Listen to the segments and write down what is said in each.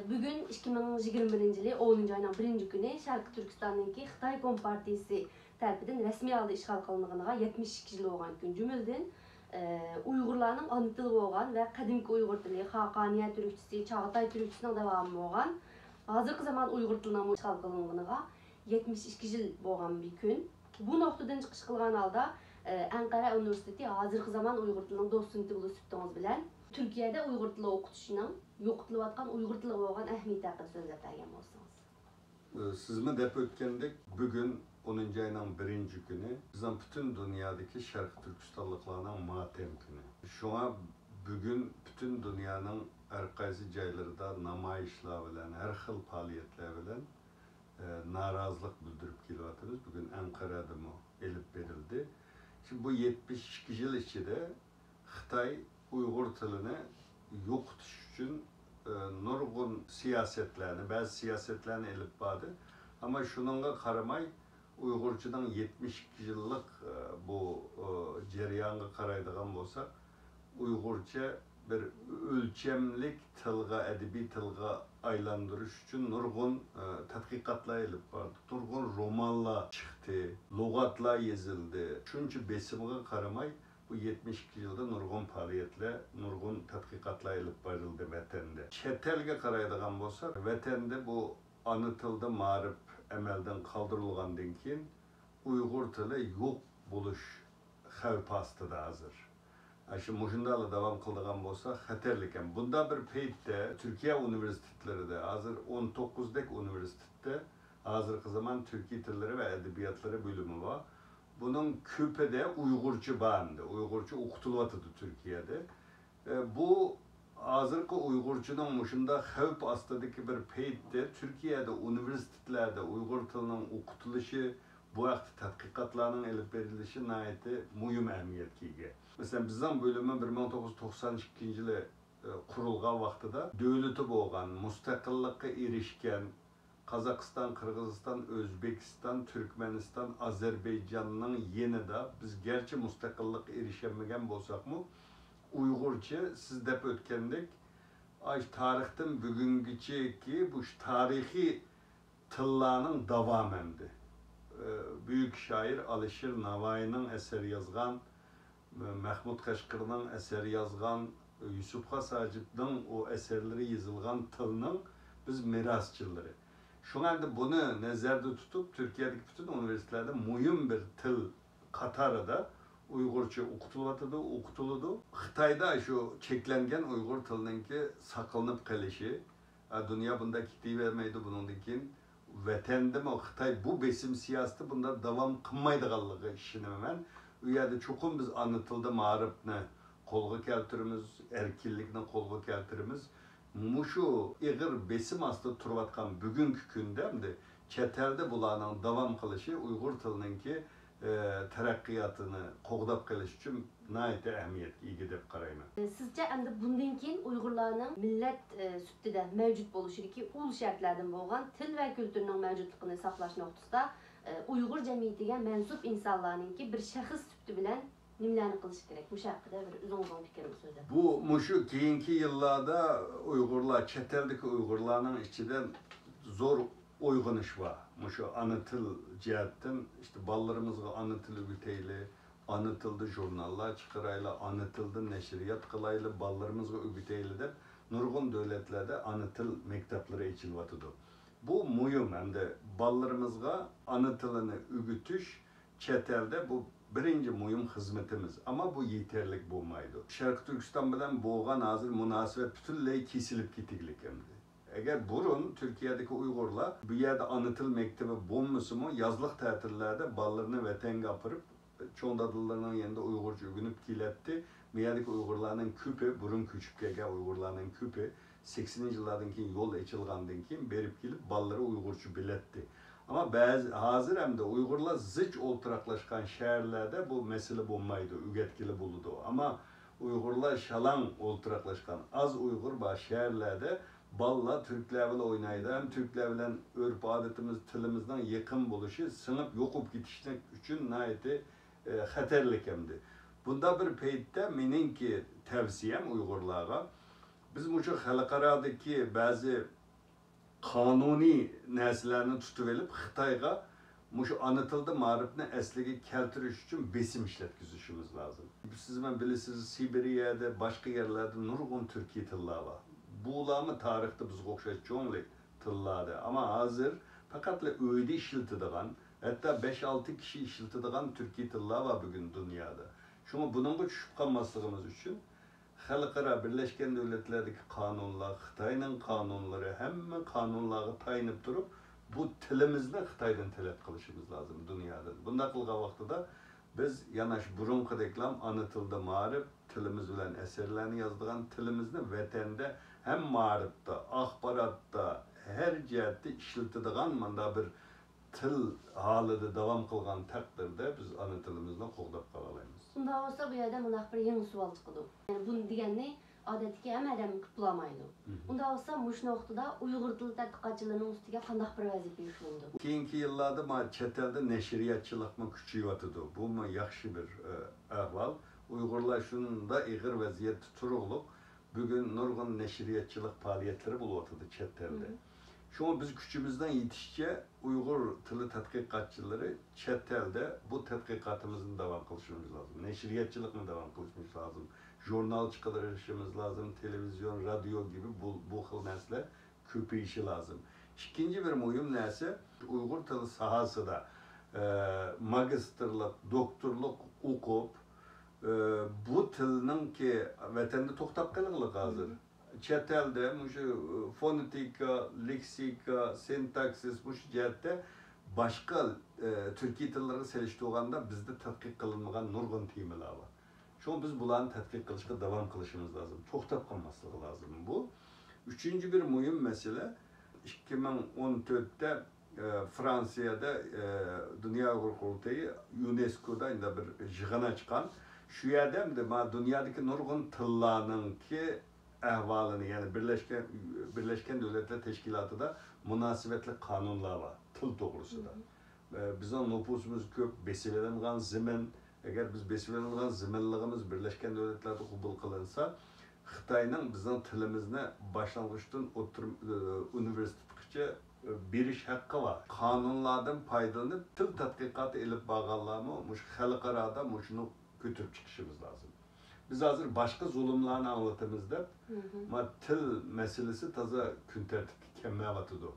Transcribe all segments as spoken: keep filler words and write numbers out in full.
بۈگۈن ئىككى مىڭ يىگىرمە بىرىنچى يىلى ئونىنچى ئاينىڭ بىرىنچى كۈنى شەرقىي تۈركىستاننىڭكى خىتاي كومپارتىيىسى تەرىپىدىن رەسمىي ھالدا ئىشغال قىلىنغىنىغا يەتمىش ئىككى يىل بولغان كۈن. جۈملىدىن، ئە، ئۇيغۇرلارنىڭ ئانا تىلى بولغان ۋە قەدىمكى ئۇيغۇر تىلى، خاقانىيە تۈركچىسى، چاغاتاي تۈركچىسىنىڭ داۋامى بولغان، ھازىرقى زامان ئۇيغۇر تىلىنىڭمۇ ئىشغال قىلىنغىنىغا يەتمىش ئىككى يىل بولغان بىر كۈن. بۇ نۇقتىدىن چىقىش قىلغان ھالدا، ئە، ئەنقەرە ئۇنىۋېرسىتېتى ھازىرقى زامان ئۇيغۇر تىلىنىڭ دوتسېنتى بولۇش سۈپىتىڭىز بىلەن تۈركىيەدە ئۇيغۇر تىلى ئوقۇتۇشنىڭ يوقىتىلىۋاتقان ئۇيغۇر تىلىغا بولغان ئەھمىيىتى ھەققىدە سۆزلەپ بەرگەن بولسىڭىز. سىزمۇ دەپ ئۆتكەندەك، بۈگۈن ئونىنچى ئاينىڭ بىرىنچى كۈنى، بىزنىڭ پۈتۈن دۇنيادىكى شەرقىي تۈركىستانلىقلارنىڭ ماتەم كۈنى. شۇڭا بۈگۈن پۈتۈن دۇنيانىڭ ھەر قايسى جايلىرىدا نامايىشلار بىلەن، ھەر خىل پائالىيەتلەر بىلەن، ئە، نارازىلىق بىلدۈرۈپ كېلىۋاتىمىز. بۈگۈن ئەنقەرەدىمۇ ئېلىپ بېرىلدى. شۇ بۇ يەتمىش ئىككى يىل ئىچىدە خىتاي ئۇيغۇر تىلىنى يوقىتىش ئۈچۈن، ئە، نۇرغۇن سىياسەتلەرنى، بەزى سىياسەتلەرنى ئېلىپ باردى. ئەمما شۇنىڭغا قارىماي، ئۇيغۇرچىنىڭ يەتمىش ئىككى يىللىق، ئە، بۇ، ئە، جەريانغا قارايدىغان بولساق، ئۇيغۇرچە بىر ئۆلچەملىك تىلغا، ئەدەبىي تىلغا ئايلاندۇرۇش ئۈچۈن نۇرغۇن، ئە، تەتقىقاتلار ئېلىپ باردى. نۇرغۇن رومانلار چىقتى، لۇغەتلەر يېزىلدى. شۇنچە بېسىمغا قارىماي، بۇ يەتمىش ئىككى يىلدا نۇرغۇن پائالىيەتلەر، نۇرغۇن تەتقىقاتلار ئېلىپ بېرىلدى ۋەتەندە. چەت ئەلگە قارايدىغان بولساق، ۋەتەندە بۇ ئانا تىلدا مائارىپ ئەمەلدىن قالدۇرۇلغاندىن كېيىن، ئۇيغۇر تىلى يوق بولۇش خەۋپى ئاستىدا ھازىر. ئاشۇ مۇشۇنداقلا داۋام قىلىدىغان بولسا خەتەرلىكەن. بۇنداق بىر پەيتتە تۈركىيە ئۇنىۋېرسىتېتلىرىدە، ھازىر ئون توققۇزدەك ئۇنىۋېرسىتېتتا ھازىرقى زامان تۈركىي تىللىرى ۋە ئەدەبىياتلىرى بۆلۈمى بار. بۇنىڭ كۆپىدە ئۇيغۇرچە بار ئەمدى. ئۇيغۇرچە ئوقۇتۇلۇۋاتىدۇ تۈركىيەدە. ئە، بۇ ھازىرقى ئۇيغۇرچىنىڭ مۇشۇنداق خەۋپ ئاستىدىكى بىر پەيتتە تۈركىيەدە ئۇنىۋېرسىتېتلاردا ئۇيغۇر تىلىنىڭ ئوقۇتۇلۇشى، بۇ ھەقتە تەتقىقاتلارنىڭ ئېلىپ بېرىلىشى ناھايىتى مۇھىم ئەھمىيەتكە ئىگە. مەسىلەن، بىزنىڭ بۆلۈمى بىر مىڭ توققۇز يۈز توقسان ئىككىنچى يىلى، ئە، قۇرۇلغان ۋاقتىدا دۆلىتى بولغان، مۇستەقىللىققا ئېرىشكەن، قازاقىستان، قىرغىزىستان، ئۆزبېكىستان، تۈركمەنىستان، ئازەربەيجاننىڭ يېنىدا بىز گەرچە مۇستەقىللىققا ئېرىشەلمىگەن بولساقمۇ، ئۇيغۇرچە سىز دەپ ئۆتكەندەك، ئاش تارىختىن بۈگۈنگىچىكى بۇ تارىخىي تىللارنىڭ داۋامى ئەمدى. ئى، بۈيۈك شائىر ئالىشىر ناۋايىنىڭ ئەسەر يازغان، مەھمۇد قەشقىرىنىڭ ئەسەر يازغان، يۈسۈپ خاس ھاجىپنىڭ ئۇ ئەسەرلىرى يېزىلغان تىلنىڭ بىز مىراسچىلىرى. شۇڭا ئەمدى بۇنى نەزەردە تۇتۇپ، تۈركىيەدىكى پۈتۈن ئۇنىۋېرسىتېتلاردا مۇھىم بىر تىل قاتارىدا ئۇيغۇرچە ئوقۇتۇلۇۋاتىدۇ، ئوقۇتۇلىدۇ. خىتايدا شۇ چەكلەنگەن ئۇيغۇر تىلىنىڭكى ساقلىنىپ قېلىشى، ئە، دۇنيا بۇنداق كېتىۋەرمەيدۇ، بۇنىڭدىن كېيىن ۋەتەندىمۇ خىتاي بۇ بېسىم سىياسىتى بۇنداق داۋام قىلمايدىغانلىقىغا ئىشىنىمەن. ئۇ يەردە چوقۇم بىز ئانا تىلدا مائارىپنى قولغا كەلتۈرىمىز، ئەركىنلىكنى قولغا كەلتۈرىمىز. مۇشۇ ئېغىر بېسىم ئاستىدا تۇرۇۋاتقان بۈگۈنكى كۈندە ئەمدى چەت ئەلدە بۇلارنىڭ داۋام قىلىشى، ئۇيغۇر تىلىنىڭكى، ئە، تەرەققىياتىنى قوغداپ قېلىش ئۈچۈن ناھايىتى ئەھمىيەتكە ئىگە دەپ قارايمەن. سىزچە ئەمدى بۇندىن كېيىن ئۇيغۇرلارنىڭ مىللەت، ئە، سۈپىتىدە مەۋجۇت بولۇشىدىكى ئۇل شەرتلەردىن بولغان تىل ۋە كۈلتۈرنىڭ مەۋجۇتلۇقىنى ساقلاش نۇقتىسىدا، ئە، ئۇيغۇر جەمئىيىتىگە مەنسۇپ ئىنسانلارنىڭكى بىر شەخس سۈپىتى بىلەن نېمىلەرنى قىلىش كېرەك؟ مۇشۇ ھەققىدە بىر ئۆزىڭىزنىڭ پىكرىنى سۆزلەپ. بۇ، مۇشۇ كېيىنكى يىللاردا ئۇيغۇرلار، چەت ئەلدىكى ئۇيغۇرلارنىڭ ئىچىدە زور ئويغىنىش بار. مۇشۇ ئانا تىل جەھەتتىن، ئىشتە، بالىلىرىمىزغا ئانا تىل ئۆگىتەيلى، ئانا تىلدا ژۇرناللار چىقىرايلى، ئانا تىلدا نەشرىيات قىلايلى، بالىلىرىمىزغا ئۆگىتەيلى دەپ نۇرغۇن دۆلەتلەردە ئانا تىل مەكتەپلىرى ئېچىلىۋاتىدۇ. بۇ مۇھىم ھەمدە بالىلىرىمىزغا ئانا تىلىنى ئۆگىتىش چەت ئەلدە بۇ بىرىنچى مۇھىم خىزمىتىمىز. ئەمما بۇ يېتەرلىك بولمايدۇ. شەرقىي تۈركىستان بىلەن بولغان ھازىر مۇناسىۋەت پۈتۈنلەي كېسىلىپ كېتىگلىك ئەمدى. ئەگەر بۇرۇن تۈركىيەدىكى ئۇيغۇرلار بۇ يەردە ئانا تىل مەكتىپى بولمىسىمۇ، يازلىق تەتىللەردە بالىلىرىنى ۋەتەنگە ئاپىرىپ، چوڭ دادىلىرىنىڭ يېنىدا ئۇيغۇرچە ئۆگىنىپ كېلەتتى. بۇ يەردىكى ئۇيغۇرلارنىڭ كۆپى، بۇرۇن كۆچۈپ كەلگەن ئۇيغۇرلارنىڭ كۆپى، سەكسىنىنچى يىللاردىن كېيىن يول ئېچىلغاندىن كېيىن بېرىپ كېلىپ بالىلىرى ئۇيغۇرچە بىلەتتى. ئەمما بەزى، ھازىر ئەمدى ئۇيغۇرلار زىچ ئولتۇراقلاشقان شەھەرلەردە بۇ مەسىلە بولمايدۇ، ئۆگەتكىلى بولىدۇ. ئەمما ئۇيغۇرلار شالاڭ ئولتۇراقلاشقان، ئاز ئۇيغۇر بار شەھەرلەردە بالىلار تۈركلەر بىلەن ئوينايدۇ، ھەم تۈركلەر بىلەن ئۆرپ-ئادىتىمىز، تىلىمىزنىڭ يېقىن بولۇشى سىڭىپ يوقىلىپ كېتىشلىك ئۈچۈن ناھايىتى، ئە، خەتەرلىك ئەمدى. بۇنداق بىر پەيتتە مېنىڭكى تەۋسىيەم ئۇيغۇرلارغا، بىز مۇشۇ خەلقئارادىكى بەزى قانۇنىي نەرسىلەرنى تۇتۇۋېلىپ، خىتايغا مۇشۇ ئانا تىلدا مائارىپنى ئەسلىگە كەلتۈرۈش ئۈچۈن بېسىم ئىشلەتكۈزۈشىمىز لازىم. سىز بىلىسىز، سىبىرىيەدە، باشقا يەرلەردە نۇرغۇن تۈركىي تىللار بار. بۇلارمۇ تارىختا بىزگە ئوخشاش چوڭ تىللاردى. ئەمما ھازىر پەقەتلا ئۆيدە ئىشلىتىدىغان، ھەتتا بەش-ئالتە كىشى ئىشلىتىدىغان تۈركىي تىللار بار بۈگۈن دۇنيادا. شۇڭا بۇنىڭغا چۈشۈپ قالماسلىقىمىز ئۈچۈن خەلقئارا بىرلەشكەن دۆلەتلەردىكى قانۇنلار، خىتاينىڭ قانۇنلىرى، ھەممە قانۇنلارغا تايىنىپ تۇرۇپ، بۇ تىلىمىزنى خىتايدىن تەلەپ قىلىشىمىز لازىم، دۇنيادىن. بۇنداق قىلغان ۋاقتىدا بىز يەنە شۇ بۇرۇنقىدەكلا ئانا تىلدا مائارىپ، تىلىمىز بىلەن ئەسەرلەرنى يازىدىغان، تىلىمىزنى ۋەتەندە ھەم مائارىپتا، ئاخباراتتا، ھەر جەھەتتە ئىشلىتىدىغان مۇنداق بىر تىل ھالىدا داۋام قىلغان تەقدىردە، بىز ئانا تىلىمىزنى قوغداپ قالالايمىز. ئۇنداق بولسا، بۇ يەردە مۇنداق بىر يېڭى سوئال چىقىدۇ. يەنى بۇنى دېگەننى ئادەتتىكى ھەممە ئادەم قىلىپ بولالمايدۇ. مھم. ئۇنداق بولسا، مۇشۇ نۇقتىدا ئۇيغۇر تىلى تەتقىقاتچىلىرىنىڭ ئۈستىگە قانداق بىر ۋەزىپە يۈكلىنىدۇ؟ كېيىنكى يىللاردا ما چەت ئەلدە نەشرىياتچىلىقمۇ كۈچىيىۋاتىدۇ. بۇمۇ ياخشى بىر، ئە، ئەھۋال. ئۇيغۇرلار شۇنداق ئېغىر ۋەزىيەتتە تۇرۇقلۇق، بۈگۈن نۇرغۇن نەشرىياتچىلىق پائالىيەتلىرى بولۇۋاتىدۇ چەت ئەلدە. مھم. شۇڭا بىز كۈچىمىزنىڭ يېتىشىچە ئۇيغۇر تىلى تەتقىقاتچىلىرى چەت ئەلدە بۇ تەتقىقاتىمىزنى داۋام قىلىشىمىز لازىم. نەشرىياتچىلىقنى داۋام قىلىشىمىز لازىم. ژۇرنال چىقىرىشىمىز لازىم. تېلېۋىزىيون، رادىيو كىبى بۇ، بۇ خىل نەرسىلەر كۆپىيىشى لازىم. ئىككىنچى بىر مۇھىم نەرسە، ئۇيغۇر تىلى ساھەسىدە، ئە، ماگىستىرلىق، دوكتورلۇق ئوقۇپ، ئە، بۇ تىلنىڭكى ۋەتەندە توختاپ قېلىڭلىق ھازىر. مھم. چەت ئەلدە مۇشۇ فونېتىكا، لېكسىكا، سىنتاكسىس، مۇشۇ جەھەتتە باشقا، ئە، تۈركىي تىللارغا سېلىشتۇرغاندا بىزدە تەتقىق قىلىنمىغان نۇرغۇن تېمىلار بار. شۇڭا بىز بۇلارنى تەتقىق قىلىشقا داۋام قىلىشىمىز لازىم. توختاپ قالماسلىقى لازىم. بۇ ئۈچىنچى بىر مۇھىم مەسىلە. ئىككى مىڭ ئون تۆتتە، ئە، فرانسىيەدە، ئە، دۇنيا ئۇيغۇر قۇرۇلتىيى يۇنېسكودا ئەمدى بىر يىغىن ئاچقان. شۇ يەردە ئەمدى ما دۇنيادىكى نۇرغۇن تىللارنىڭكى ئەھۋالىنى، يەنى بىرلەشكەن، بىرلەشكەن دۆلەتلەر تەشكىلاتىدا مۇناسىۋەتلىك قانۇنلار بار تىل توغرىسىدا. مھم. ئە، بىزنىڭ نوپۇسىمىز كۆپ، بېسىۋېلىنغان زېمىن. ئەگەر بىز بېسىۋېلىنغان زېمىنلىقىمىز بىرلەشكەن دۆلەتلەردە قوبۇل قىلىنسا، خىتاينىڭ بىزنىڭ تىلىمىزنى باشلانغۇچتىن ئوتتۇرا، ئە، ئۇنىۋېرسىتېتقىچە، ئە، بېرىش ھەققى بار. قانۇنلاردىن پايدىلىنىپ، تىل تەتقىقاتى ئېلىپ بارغانلارمۇ مۇشۇ خەلقئارادا مۇشۇنى كۆتۈرۈپ چىقىشىمىز لازىم. بىز ھازىر باشقا زۇلۇملارنى ئاڭلىتىمىز دەپ، مھم، ما تىل مەسىلىسى تازا كۈن تەرتىپكە كەلمەيۋاتىدۇ.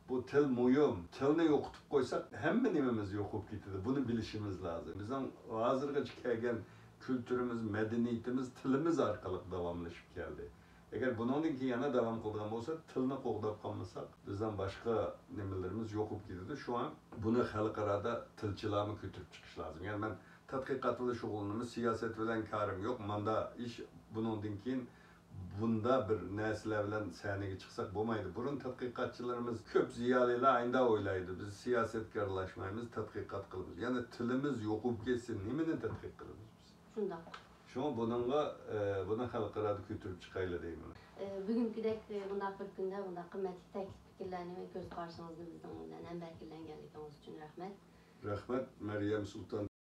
بۇ تىل مۇھىم. تىلنى يوقىتىپ قويساق، ھەممە نېمىمىز يوقىلىپ كېتىدۇ. بۇنى بىلىشىمىز لازىم. بىزنىڭ ھازىرغىچە كەلگەن كۈلتۈرىمىز، مەدەنىيىتىمىز تىلىمىز ئارقىلىق داۋاملىشىپ كەلدى. ئەگەر بۇنىڭدىن كېيىن يەنە داۋام قىلىدىغان بولسا، تىلنى قوغداپ قالمىساق، بىزنىڭ باشقا نېمىلىرىمىز يوقىلىپ كېتىدۇ. شۇڭا بۇنى خەلقئارادا تىلچىلارمۇ كۆتۈرۈپ چىقىش لازىم. يەنى مەن تەتقىقات بىلەن شۇغۇللىنىمىز، سىياسەت بىلەن كارىم يوق. ماندا ئىش بۇنىڭدىن كېيىن بۇندا بىر نەرسىلەر بىلەن سەھنىگە چىقساق بولمايدۇ. بۇرۇن تەتقىقاتچىلىرىمىز كۆپ زىيالىيلار ئايندا ئويلايدۇ، بىز سىياسەتكە ئارىلاشمايمىز، تەتقىقات قىلىمىز. يەنى تىلىمىز يوقىلىپ كەتسە، نېمىنى تەتقىق قىلىمىز بىز؟ شۇنداق. شۇڭا بۇنىڭغا، ئە، بۇنى خەلقئارادا كۆتۈرۈپ چىقايلى دەيمەن. ئە، بۈگۈنكىدەك، ئە، مۇنداق بىر كۈندە مۇنداق قىممەتلىك تەكلىپ پىكىرلەرنى ۋە كۆز قارىشىڭىزنى بىزنىڭ بىلەن ھەمبەھىرلەنگەنلىكىڭىز ئۈچۈن رەھمەت. رەھمەت، مەريەم سۇلتان.